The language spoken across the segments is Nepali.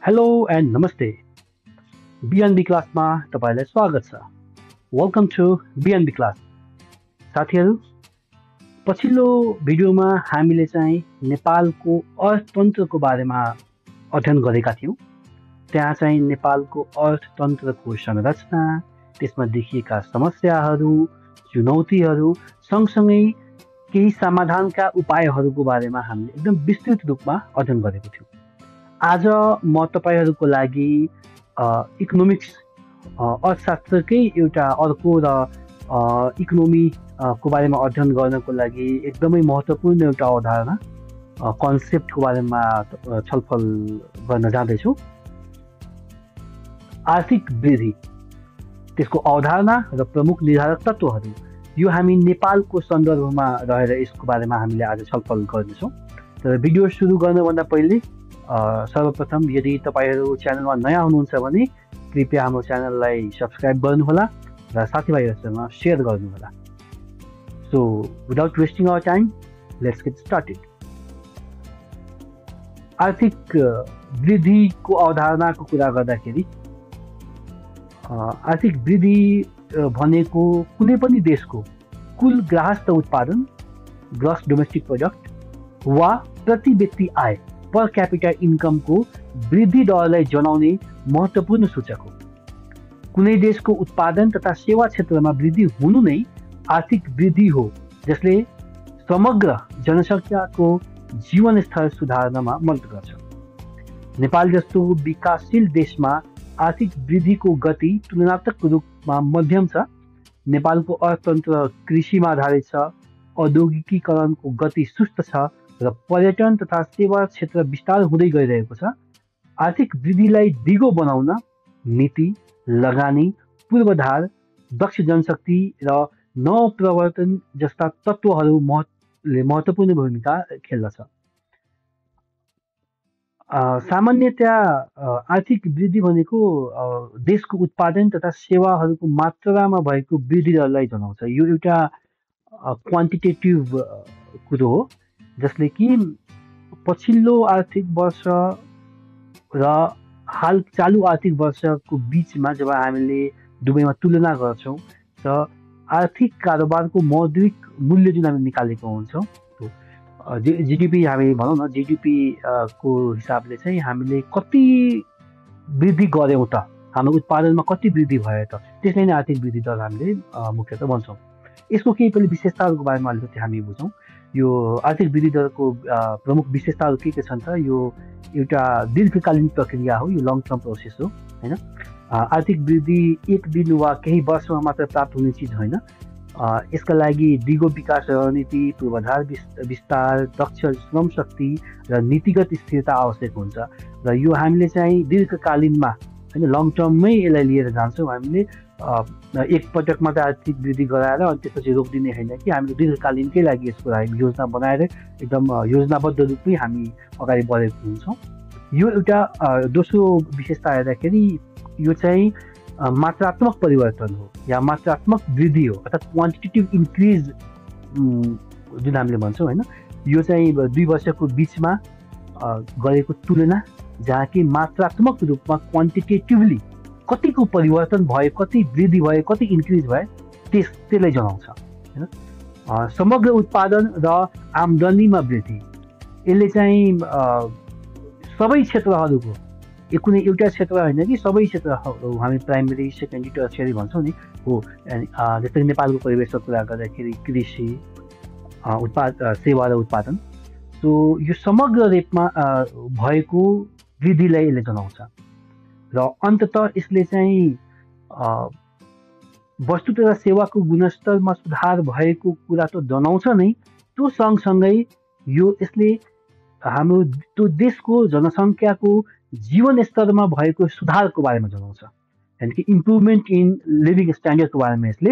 हेलो एन्ड नमस्ते बिएनबी क्लासमा तपाईँलाई स्वागत छ। Welcome to BNB class. साथीहरू, पछिल्लो भिडियोमा हामीले चाहिँ नेपालको अर्थतन्त्रको बारेमा अध्ययन गरेका थियौँ। त्यहाँ चाहिँ नेपालको अर्थतन्त्रको संरचना, त्यसमा देखिएका समस्याहरू, चुनौतीहरू सँगसँगै केही समाधानका उपायहरूको बारेमा हामीले एकदम विस्तृत रूपमा अध्ययन गरेको थियौँ। आज म तपाईँहरूको लागि इकोनोमिक्स अर्थशास्त्रकै एउटा अर्को र इकोनोमी को बारेमा अध्ययन गर्नको लागि एकदमै महत्त्वपूर्ण एउटा अवधारणा कन्सेप्टको बारेमा छलफल गर्न जाँदैछु। आर्थिक वृद्धि, त्यसको अवधारणा र प्रमुख निर्धारक तत्त्वहरू, यो हामी नेपालको सन्दर्भमा रहेर यसको बारेमा हामीले आज छलफल गर्नेछौँ। तर भिडियो सुरु गर्नुभन्दा पहिले सर्वप्रथम यदि तपाईँहरू च्यानलमा नयाँ हुनुहुन्छ भने कृपया हाम्रो च्यानललाई सब्सक्राइब गर्नुहोला र साथीभाइहरूसँग सेयर गर्नुहोला। So without wasting our time, let's get started. आर्थिक वृद्धिको अवधारणाको कुरा गर्दाखेरि आर्थिक वृद्धि भनेको कुनै पनि देशको कुल ग्राहस्थ उत्पादन, ग्रस डोमेस्टिक प्रोडक्ट वा प्रति व्यक्ति आय, पर क्यापिटल इन्कमको वृद्धि दरलाई जनाउने महत्त्वपूर्ण सूचक हो। कुनै देशको उत्पादन तथा सेवा क्षेत्रमा वृद्धि हुनु नै आर्थिक वृद्धि हो, जसले समग्र जनसङ्ख्याको जीवनस्तर सुधार्नमा मद्दत गर्छ। नेपाल जस्तो विकासशील देशमा आर्थिक वृद्धिको गति तुलनात्मक रूपमा मध्यम छ। नेपालको अर्थतन्त्र कृषिमा आधारित छ, औद्योगिकीकरणको गति सुस्त छ र पर्यटन तथा सेवा क्षेत्र विस्तार हुँदै गइरहेको छ। आर्थिक वृद्धिलाई दिगो बनाउन नीति, लगानी, पूर्वाधार, दक्ष जनशक्ति र नवप्रवर्तन जस्ता तत्त्वहरूले महत्त्वपूर्ण भूमिका खेल्दछ। सामान्यतया आर्थिक वृद्धि भनेको देशको उत्पादन तथा सेवाहरूको मात्रामा भएको वृद्धि दरलाई जनाउँछ। यो एउटा क्वान्टिटेटिभ कुरो हो, जसले कि पछिल्लो आर्थिक वर्ष र हाल चालु आर्थिक वर्षको बिचमा जब हामीले दुवैमा तुलना गर्छौँ र आर्थिक कारोबारको मौद्रिक मूल्य जुन हामीले निकालेको हुन्छौँ, जिडिपी हामी भनौँ न, जिडिपी को हिसाबले चाहिँ हामीले कति वृद्धि गऱ्यौँ त, हाम्रो उत्पादनमा कति वृद्धि भयो त, त्यसलाई नै आर्थिक वृद्धि दर हामीले मुख्यतः भन्छौँ। यसको केही पनि विशेषताहरूको बारेमा अलिकति हामी बुझौँ। यो आर्थिक वृद्धि दरको प्रमुख विशेषताहरू के छन् त? यो एउटा दीर्घकालीन प्रक्रिया हो, यो लङ टर्म प्रोसेस हो, होइन। आर्थिक वृद्धि एक दिन वा केही वर्षमा मात्र प्राप्त हुने चिज होइन। यसका लागि दिगो विकास रणनीति, पूर्वाधार विस्तार, दक्ष श्रम शक्ति र नीतिगत स्थिरता आवश्यक हुन्छ। र यो हामीले चाहिँ दीर्घकालीनमा, होइन, लङ टर्ममै यसलाई लिएर जान्छौँ। हामीले एकपटक मात्र आर्थिक वृद्धि गराएर अनि त्यसपछि रोकिदिने होइन कि हामीले दीर्घकालीनकै लागि यसको हामी योजना बनाएर एकदम योजनाबद्ध रूपमै हामी अगाडि बढेको हुन्छौँ। यो एउटा दोस्रो विशेषता हेर्दाखेरि यो चाहिँ मात्रात्मक परिवर्तन हो या मात्रात्मक वृद्धि हो, अर्थात् क्वान्टिटेटिभ इन्क्रिज जुन हामीले भन्छौँ, होइन। यो चाहिँ 2 वर्षको बिचमा गरेको तुलना, जहाँ कि मात्रात्मक रूपमा क्वान्टिटेटिभली कतिको परिवर्तन भयो, कति वृद्धि भयो, कति इन्क्रिज भयो, त्यसलाई जनाउँछ, होइन। समग्र उत्पादन र आम्दानीमा वृद्धि, यसले चाहिँ सबै क्षेत्रहरूको, यो कुनै एउटा क्षेत्र होइन कि सबै क्षेत्रहरू, हामी प्राइमेरी, सेकेन्डरी, टर्सियरी भन्छौँ नि, हो। जस्तै नेपालको परिवेशको कुरा गर्दाखेरि कृषि, सेवा र उत्पादन, सो यो समग्र रूपमा भएको वृद्धिलाई यसले जनाउँछ। र अन्ततः यसले चाहिँ वस्तु तथा सेवाको गुणस्तरमा सुधार भएको कुरा त जनाउँछ नै, त्यो सँगसँगै यसले हाम्रो त्यो देशको जनसङ्ख्याको जीवन स्तरमा भएको सुधारको बारेमा जनाउँछ, यानि कि इम्प्रुभमेन्ट इन लिभिङ स्ट्यान्डर्डको बारेमा यसले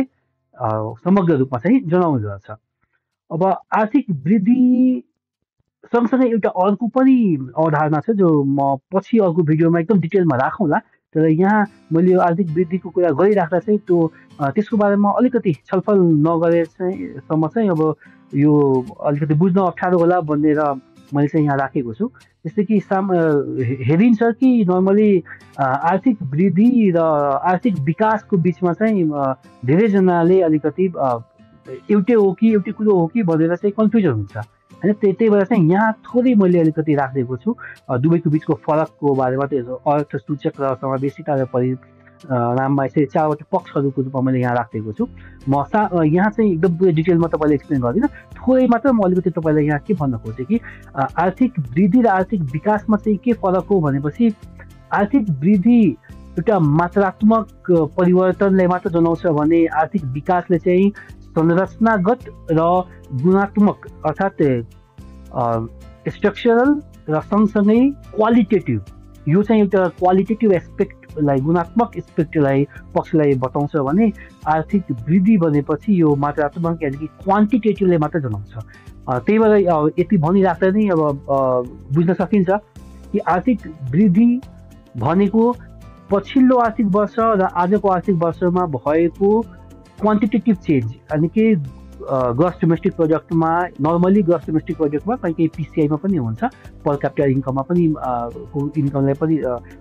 समग्र रूपमा चाहिँ जनाउने गर्छ। अब आर्थिक वृद्धि सँगसँगै एउटा अर्को पनि अवधारणा छ जो म पछि अर्को भिडियोमा एकदम डिटेलमा राखौँला। तर यहाँ मैले यो आर्थिक वृद्धिको कुरा गरिराख्दा चाहिँ त्यसको बारेमा अलिकति छलफल नगरेसम्म चाहिँ अब यो अलिकति बुझ्न अप्ठ्यारो होला भनेर मैले चाहिँ यहाँ राखेको छु। जस्तै कि हेरिन्छ कि नर्मली आर्थिक वृद्धि र आर्थिक विकासको बिचमा चाहिँ धेरैजनाले अलिकति एउटै हो कि एउटै कुरो हो कि भनेर चाहिँ कन्फ्युजन हुन्छ होइन। त्यही भएर चाहिँ यहाँ थोरै मैले अलिकति राखिदिएको छु दुवैको बिचको फरकको बारेमा। त्यो अर्थसूचक र समावेशिता र नाममा यसरी चारवटा पक्षहरूको रूपमा मैले यहाँ राखिदिएको छु। यहाँ चाहिँ एकदम पुरै डिटेलमा तपाईँले एक्सप्लेन गर्दिनँ, थोरै मात्र म अलिकति तपाईँलाई यहाँ के भन्न खोजेँ कि आर्थिक वृद्धि र आर्थिक विकासमा चाहिँ के फरक हो भनेपछि आर्थिक वृद्धि एउटा मात्रात्मक परिवर्तनलाई मात्र जनाउँछ भने आर्थिक विकासले चाहिँ संरचनागत र गुणात्मक अर्थात् स्ट्रक्चरल र सँगसँगै क्वालिटेटिभ, यो चाहिँ एउटा क्वालिटेटिभ एस्पेक्टलाई गुणात्मक एस्पेक्टलाई पक्षलाई बताउँछ भने आर्थिक वृद्धि भनेपछि यो मात्रात्मक यानि कि क्वान्टिटेटिभले मात्र जनाउँछ। त्यही भएर यति भनिराख्दा नै अब बुझ्न सकिन्छ कि आर्थिक वृद्धि भनेको पछिल्लो आर्थिक वर्ष र आजको आर्थिक वर्षमा भएको क्वान्टिटेटिभ चेन्ज, यानि कि ग्रस डोमेस्टिक प्रोडक्टमा नर्मली ग्रस डोमेस्टिक प्रोडक्टमा कहीँ पिसिआईमा पनि हुन्छ, पर क्यापिटल इन्कममा पनि इन्कमलाई पनि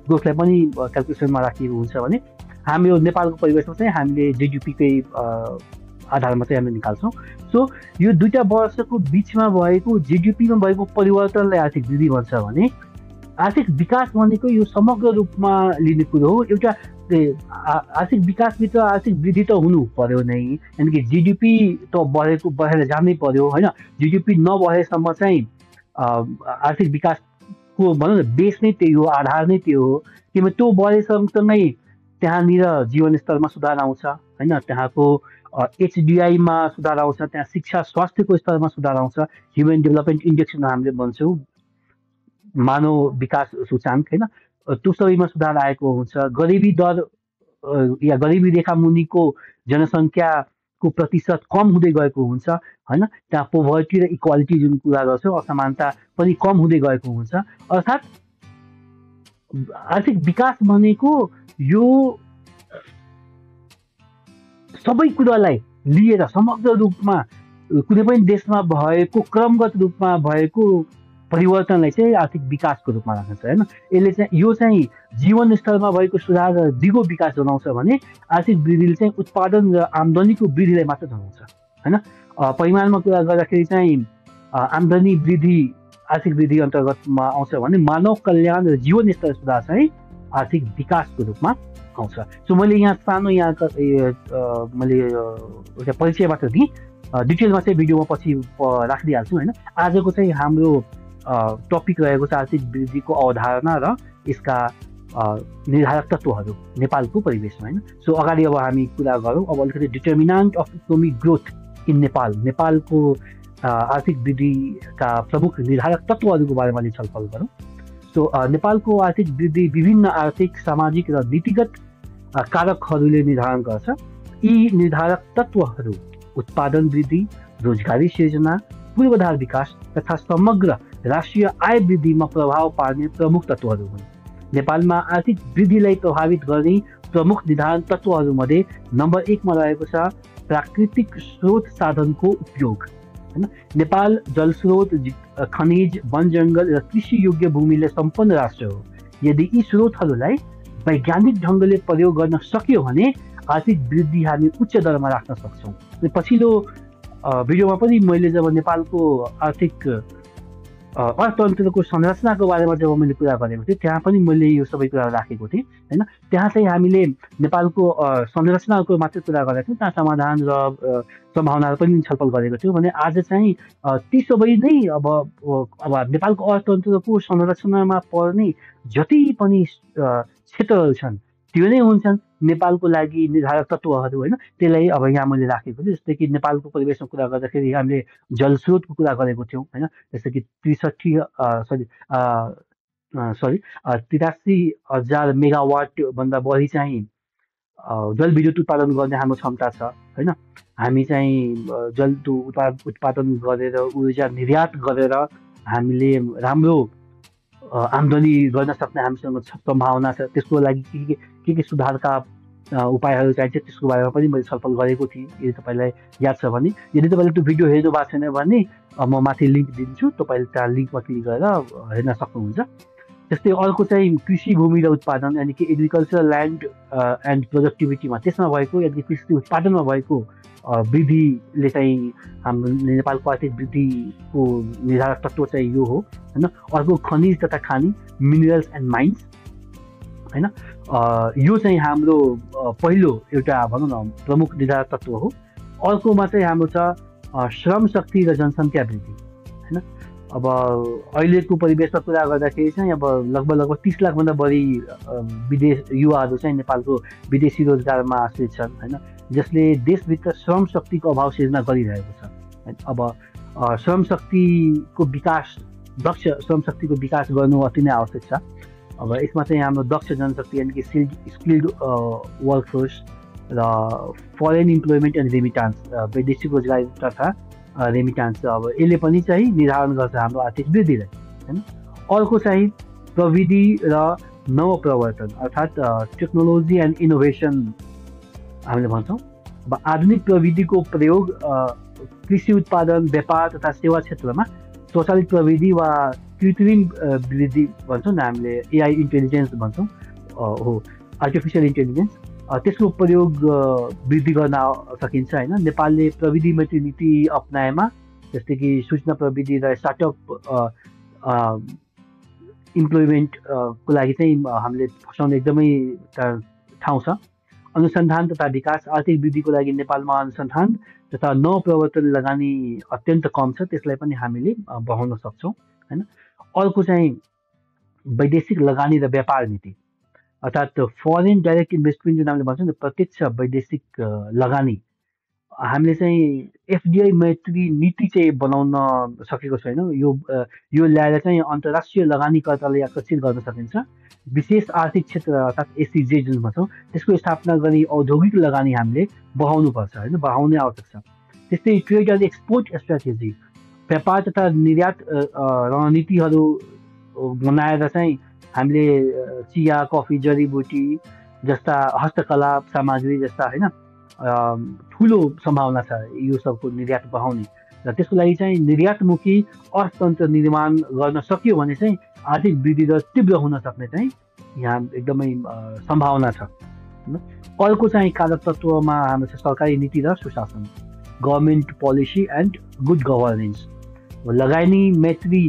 ग्रोथलाई पनि क्यालकुलेसनमा राखिएको हुन्छ भने हाम्रो नेपालको परिवेशमा चाहिँ हामीले जिडिपीकै आधारमा चाहिँ हामीले निकाल्छौँ। सो यो दुईवटा वर्षको बिचमा भएको जिडिपीमा भएको परिवर्तनलाई आर्थिक वृद्धि भन्छ भने आर्थिक विकास भनेको यो समग्र रूपमा लिने कुरो हो। एउटा आर्थिक विकासभित्र आर्थिक वृद्धि त हुनु पर्यो नै, यानि कि जिडिपी त बढेर जानै पर्यो होइन। जिडिपी नबढेसम्म चाहिँ आर्थिक विकासको भनौँ न बेस नै त्यही हो, आधार नै त्यो हो। किनभने त्यो बढे सँगसँगै त्यहाँनिर जीवनस्तरमा सुधार आउँछ होइन, त्यहाँको एचडिआईमा सुधार आउँछ, त्यहाँ शिक्षा स्वास्थ्यको स्तरमा सुधार आउँछ, ह्युमन डेभलपमेन्ट इन्डेक्स हामीले भन्छौँ मानव विकास सूचाङ्क होइन, त्यो सबैमा सुधार आएको हुन्छ। गरिबी दर या गरिबी रेखा मुनिको जनसङ्ख्याको प्रतिशत कम हुँदै गएको हुन्छ होइन, त्यहाँ पोभर्टी र इक्वालिटी जुन कुरा गर्छौँ असमानता पनि कम हुँदै गएको हुन्छ। अर्थात् आर्थिक विकास भनेको यो सबै कुरालाई लिएर समग्र रूपमा कुनै पनि देशमा भएको क्रमगत रूपमा भएको परिवर्तनलाई चाहिँ आर्थिक विकासको रूपमा राख्छ होइन। यसले चाहिँ यो चाहिँ जीवन स्तरमा भएको सुधार र दिगो विकास जनाउँछ भने आर्थिक वृद्धिले चाहिँ उत्पादन र आम्दानीको वृद्धिलाई मात्र जनाउँछ होइन। परिमाणमा कुरा गर्दाखेरि चाहिँ आम्दानी वृद्धि आर्थिक वृद्धि अन्तर्गतमा आउँछ भने मानव कल्याण र जीवन स्तर सुधार चाहिँ आर्थिक विकासको रूपमा आउँछ। सो मैले यहाँ सानो मैले एउटा परिचय मात्र दिएँ, डिटेलमा चाहिँ भिडियोमा पछि राखिदिइहाल्छु होइन। आजको चाहिँ हाम्रो टपिक रहेको छ आर्थिक वृद्धिको अवधारणा र यसका निर्धारक तत्त्वहरू नेपालको परिवेशमा होइन। सो अगाडि अब हामी कुरा गरौँ अब अलिकति determinant of economic growth in Nepal, नेपालको आर्थिक वृद्धिका प्रमुख निर्धारक तत्त्वहरूको बारेमा अलि छलफल गरौँ। सो नेपालको आर्थिक वृद्धि विभिन्न आर्थिक सामाजिक र नीतिगत कारकहरूले निर्धारण गर्छ। यी निर्धारक तत्त्वहरू उत्पादन वृद्धि, रोजगारी सृजना, पूर्वाधार विकास तथा समग्र राष्ट्रिय आय वृद्धिमा प्रभाव पार्ने प्रमुख तत्त्वहरू हुन्। नेपालमा आर्थिक वृद्धिलाई प्रभावित गर्ने प्रमुख निर्धारण तत्त्वहरूमध्ये नम्बर 1 मा रहेको छ प्राकृतिक स्रोत साधनको उपयोग होइन। नेपाल जलस्रोत, खनिज, वन जङ्गल र कृषि योग्य भूमिले सम्पन्न राष्ट्र हो। यदि यी स्रोतहरूलाई वैज्ञानिक ढङ्गले प्रयोग गर्न सक्यो भने आर्थिक वृद्धि हामी उच्च दरमा राख्न सक्छौँ। पछिल्लो भिडियोमा पनि मैले जब नेपालको आर्थिक अर्थतन्त्रको संरचनाको बारेमा जब मैले कुरा गरेको थिएँ त्यहाँ पनि मैले यो सबै कुरा राखेको थिएँ होइन। त्यहाँ चाहिँ हामीले नेपालको संरचनाको मात्रै कुरा गरेको थियौँ, त्यहाँ समाधान र सम्भावनाहरू पनि छलफल गरेको थियौँ भने आज चाहिँ ती सबै नै अब नेपालको अर्थतन्त्रको संरचनामा पर्ने जति पनि क्षेत्रहरू छन् त्यो नै हुन्छन् नेपालको लागि निर्धारक तत्त्वहरू होइन। त्यसलाई अब यहाँ मैले राखेको छु। जस्तै कि नेपालको परिवेशमा कुरा गर्दाखेरि हामीले जलस्रोतको कुरा गरेको थियौँ होइन। जस्तै कि 83,000 मेगावाटभन्दा बढी चाहिँ जलविद्युत उत्पादन गर्ने हाम्रो क्षमता छ होइन। हामी चाहिँ जल उत्पादन गरेर ऊर्जा निर्यात गरेर हामीले राम्रो आम्दानी गर्न सक्ने हामीसँग सम्भावना छ। त्यसको लागि के सुधारका उपायहरू चाहिन्छ त्यसको बारेमा पनि मैले छलफल गरेको थिएँ। यदि तपाईँलाई याद छ भने, यदि तपाईँले त्यो भिडियो हेर्नु भएको छैन भने म माथि लिङ्क दिन्छु, तपाईँले त्यहाँ लिङ्कमा क्लिक गरेर हेर्न सक्नुहुन्छ। त्यस्तै अर्को चाहिँ कृषि भूमि र उत्पादन, यानि कि एग्रिकल्चर ल्यान्ड एन्ड प्रोडक्टिभिटीमा, त्यसमा भएको यानि कि कृषि उत्पादनमा भएको वृद्धिले चाहिँ हाम्रो नेपालको आर्थिक वृद्धिको निर्धारक तत्त्व चाहिँ यो हो होइन। अर्को खनिज तथा खानी, मिनरल्स एन्ड माइन्स होइन। यो चाहिँ हाम्रो पहिलो एउटा भनौँ न प्रमुख निर्धारक तत्त्व हो। अर्कोमा चाहिँ हाम्रो छ श्रम शक्ति र जनसङ्ख्या वृद्धि होइन। अब अहिलेको परिवेशमा कुरा गर्दाखेरि चाहिँ अब लगभग 30 लाखभन्दा बढी विदेश युवाहरू चाहिँ नेपालको विदेशी रोजगारमा आश्रित छन् होइन, जसले देशभित्र श्रम शक्तिको अभाव सिर्जना गरिरहेको छ। अब श्रम शक्तिको विकास, दक्ष श्रम शक्तिको विकास गर्नु अति नै आवश्यक छ। अब यसमा चाहिँ हाम्रो दक्ष जनशक्ति यानि कि स्किल्ड वर्कफोर्स र फरेन इम्प्लोइमेन्ट एन्ड रेमिटान्स, वैदेशिक रोजगारी तथा रेमिटान्स, अब यसले पनि चाहिँ निर्धारण गर्छ हाम्रो आर्थिक वृद्धिलाई होइन। अर्को चाहिँ प्रविधि र नवप्रवर्तन अर्थात् टेक्नोलोजी एन्ड इनोभेसन हामीले भन्छौँ। अब आधुनिक प्रविधिको प्रयोग कृषि उत्पादन, व्यापार तथा सेवा क्षेत्रमा स्वचालित प्रविधि वा कृत्रिम वृद्धि भन्छौँ न हामीले, एआई इन्टेलिजेन्स भन्छौँ हो, आर्टिफिसियल इन्टेलिजेन्स, त्यसको प्रयोग वृद्धि गर्न सकिन्छ होइन। नेपालले प्रविधि मैत्री नीति अपनाएमा जस्तै कि सूचना प्रविधि र स्टार्टअप इम्प्लोइमेन्टको लागि चाहिँ हामीले फसाउने एकदमै ठाउँ छ। अनुसन्धान तथा विकास, आर्थिक वृद्धिको लागि नेपालमा अनुसन्धान तथा नवप्रवर्तन लगानी अत्यन्त कम छ, त्यसलाई पनि हामीले बढाउन सक्छौँ होइन। अर्को चाहिँ वैदेशिक लगानी र व्यापार नीति अर्थात् फरेन डाइरेक्ट इन्भेस्टमेन्ट जुन हामीले भन्छौँ नि, प्रत्यक्ष वैदेशिक लगानी, हामीले चाहिँ एफडिआई मैत्री नीति चाहिँ बनाउन सकेको छैनौँ। यो ल्याएर चाहिँ अन्तर्राष्ट्रिय लगानीकर्तालाई आकर्षित गर्न सकिन्छ। विशेष आर्थिक क्षेत्र अर्थात् एससिजे जुन भन्छौँ त्यसको स्थापना गरी औद्योगिक लगानी हामीले बढाउनुपर्छ होइन, बढाउनै आवश्यक छ। त्यस्तै ट्रेड एन्ड एक्सपोर्ट स्ट्राटेजी, व्यापार तथा निर्यात रणनीतिहरू बनाएर चाहिँ हामीले चिया, कफी, जडीबुटी जस्ता हस्तकला सामग्री जस्ता होइन ठुलो सम्भावना छ यो सबको निर्यात बढाउने, र त्यसको लागि चाहिँ निर्यातमुखी अर्थतन्त्र निर्माण गर्न सकियो भने चाहिँ आर्थिक वृद्धि दर तीव्र हुन सक्ने चाहिँ यहाँ एकदमै सम्भावना छ। अर्को चाहिँ कारक तत्त्वमा हाम्रो छ सरकारी नीति र सुशासन, government policy and good governance. लगानी मैत्री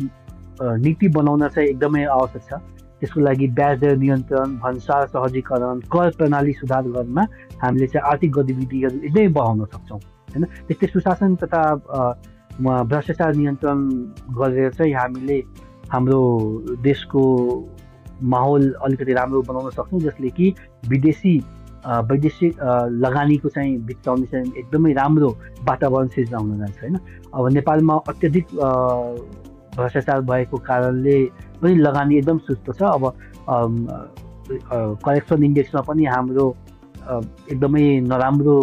नीति बनाउन चाहिँ एकदमै आवश्यक छ। त्यसको लागि ब्याज दर नियन्त्रण, भन्सार सहजीकरण, कर प्रणाली सुधार गर्नमा हामीले चाहिँ आर्थिक गतिविधिहरू एकदमै बढाउन सक्छौँ होइन। त्यस्तै सुशासन तथा भ्रष्टाचार नियन्त्रण गरेर चाहिँ हामीले हाम्रो देशको माहौल अलिकति राम्रो बनाउन सक्छौँ, जसले कि वैदेशिक लगानीको चाहिँ भित्राउने चाहिँ एकदमै राम्रो वातावरण सिर्जना हुन जान्छ होइन। अब नेपालमा अत्यधिक भ्रष्टाचार भएको कारणले पनि लगानी एकदम सुस्त छ। अब करेक्सन इन्डेक्समा पनि हाम्रो एकदमै नराम्रो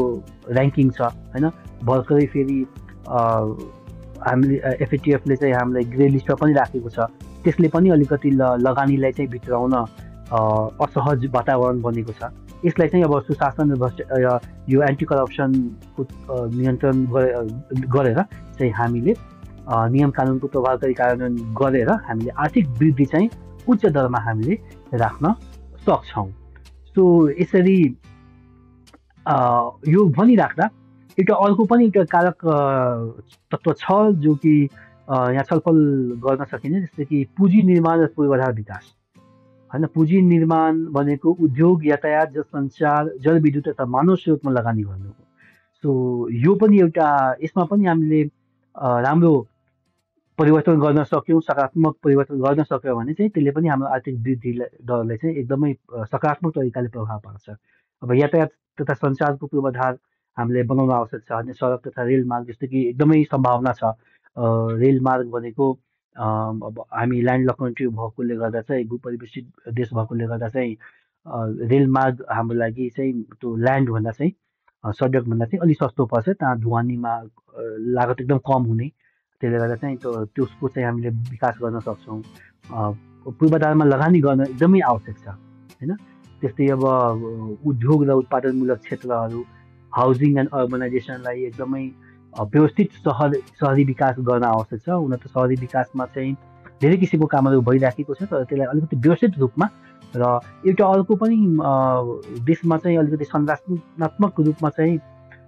ऱ्याङ्किङ छ होइन। भर्खरै फेरि हामीले एफएटिएफले चाहिँ हामीलाई ग्रे लिस्टमा पनि राखेको छ, त्यसले पनि अलिकति लगानीलाई चाहिँ भित्राउन असहज वातावरण बनेको छ। यसलाई चाहिँ अब सुशासन र यो एन्टी करप्सनको नियन्त्रण गरेर चाहिँ हामीले नियम कानुनको प्रभावकारी कार्यान्वयन गरेर हामीले आर्थिक वृद्धि चाहिँ उच्च दरमा हामीले राख्न सक्छौँ। सो यसरी यो भनिराख्दा एउटा अर्को पनि एउटा कारक तत्त्व छ जो कि यहाँ छलफल गर्न सकिन्छ, जस्तै कि पुँजी निर्माण र पूर्वाधार विकास होइन। पुँजी निर्माण भनेको उद्योग, यातायात, जनसञ्चार, जलविद्युत तथा मानव स्रोतमा लगानी गर्नु हो। सो यो पनि एउटा, यसमा पनि हामीले राम्रो परिवर्तन गर्न सक्यौँ, सकारात्मक परिवर्तन गर्न सक्यो भने चाहिँ त्यसले पनि हाम्रो आर्थिक वृद्धि दरलाई चाहिँ एकदमै सकारात्मक तरिकाले प्रभाव पार्छ। अब यातायात तथा सञ्चारको पूर्वाधार हामीले बनाउन आवश्यक छ अनि सडक तथा रेलमार्ग, जस्तो कि एकदमै सम्भावना छ। रेलमार्ग भनेको अब हामी ल्यान्डलक कन्ट्री भएकोले गर्दा चाहिँ, भूपरिवेशित देश भएकोले गर्दा चाहिँ रेलमार्ग हाम्रो लागि चाहिँ त्यो ल्यान्डभन्दा चाहिँ सडकभन्दा चाहिँ अलिक सस्तो पर्छ, त्यहाँ ढुवानीमा लागत एकदम कम हुने, त्यसले गर्दा चाहिँ त्यसको चाहिँ हामीले विकास गर्न सक्छौँ। पूर्वाधारमा लगानी गर्न एकदमै आवश्यक छ होइन। त्यस्तै अब उद्योग र उत्पादनमूलक क्षेत्रहरू, हाउसिङ एन्ड अर्बनाइजेसनलाई एकदमै व्यवस्थित सहरी विकास गर्न आवश्यक छ। हुन त सहरी विकासमा चाहिँ धेरै किसिमको कामहरू भइराखेको छ, तर त्यसलाई अलिकति व्यवस्थित रूपमा र एउटा अर्को पनि देशमा चाहिँ अलिकति संरचनात्मक रूपमा चाहिँ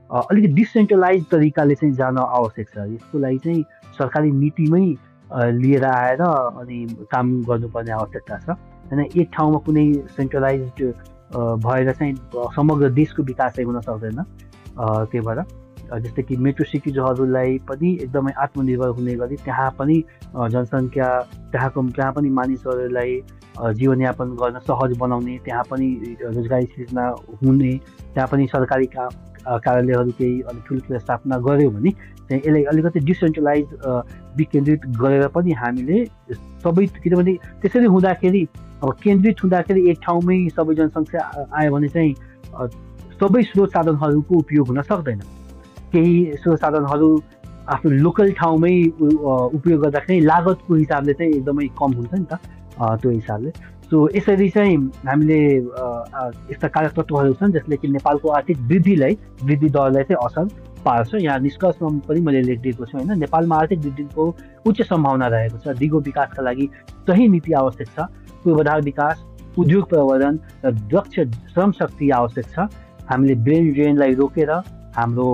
अलिकति डिसेन्ट्रलाइज तरिकाले चाहिँ जान आवश्यक छ। यसको लागि चाहिँ सरकारी नीतिमै लिएर आएर अनि काम गर्नुपर्ने आवश्यकता छ होइन। एक ठाउँमा कुनै सेन्ट्रलाइज भएर चाहिँ समग्र देशको विकास चाहिँ हुन सक्दैन। त्यही भएर जस्तै कि मेट्रो सिटिजहरूलाई पनि एकदमै आत्मनिर्भर हुने गरी त्यहाँ पनि जनसङ्ख्या त्यहाँ पनि मानिसहरूलाई जीवनयापन गर्न सहज बनाउने, त्यहाँ पनि रोजगारी सृजना हुने, त्यहाँ पनि सरकारी कार्यालयहरू केही अलिक ठुल्ठुलो स्थापना गऱ्यो भने चाहिँ यसलाई अलिकति डिसेन्ट्रलाइज विकेन्द्रित गरेर पनि हामीले सबै, किनभने त्यसरी हुँदाखेरि अब केन्द्रित हुँदाखेरि एक ठाउँमै सबै जनसङ्ख्या आयो भने चाहिँ सबै स्रोत साधनहरूको उपयोग हुन सक्दैन। केही स्रोत साधनहरू आफ्नो लोकल ठाउँमै उपयोग गर्दाखेरि लागतको हिसाबले चाहिँ एकदमै कम हुन्छ नि त त्यो हिसाबले। सो यसरी चाहिँ हामीले यस्ता कारक तत्त्वहरू छन् जसले कि नेपालको आर्थिक वृद्धि दरलाई चाहिँ असर पार्छ। यहाँ निष्कर्षमा पनि मैले लेखिदिएको छु होइन, नेपालमा आर्थिक वृद्धिको उच्च सम्भावना रहेको छ। दिगो विकासका लागि सही नीति आवश्यक छ। पूर्वाधार विकास, उद्योग प्रवर्धन र दक्ष श्रम शक्ति आवश्यक छ। हामीले ब्रेन ड्रेनलाई रोकेर हाम्रो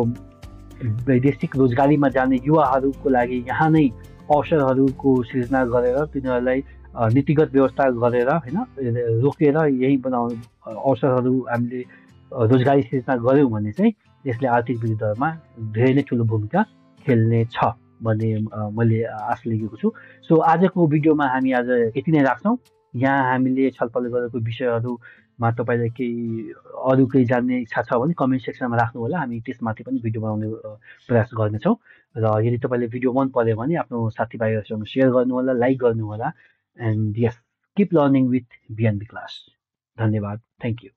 वैदेशिक रोजगारीमा जाने युवाहरूको लागि यहाँ नै अवसरहरूको सृजना गरेर तिनीहरूलाई नीतिगत व्यवस्था गरेर होइन रोकेर यही बनाउने अवसरहरू हामीले रोजगारी सृजना गऱ्यौँ भने चाहिँ यसले आर्थिक वृद्धि दरमा धेरै नै ठुलो भूमिका खेल्ने छ भन्ने मैले आश लिएको छु। सो आजको भिडियोमा हामी आज यति नै राख्छौँ। यहाँ हामीले छलफल गरेको विषयहरूमा तपाईँलाई अरू केही जान्ने इच्छा छ भने कमेन्ट सेक्सनमा राख्नु होला, हामी त्यसमाथि पनि भिडियो बनाउने प्रयास गर्नेछौँ। र यदि तपाईँले भिडियो मन पर्यो भने आफ्नो साथीभाइहरूसँग सेयर गर्नु होला, लाइक गर्नु होला। And yes, keep learning with BnB class. धन्यवाद, थ्याङ्क यू।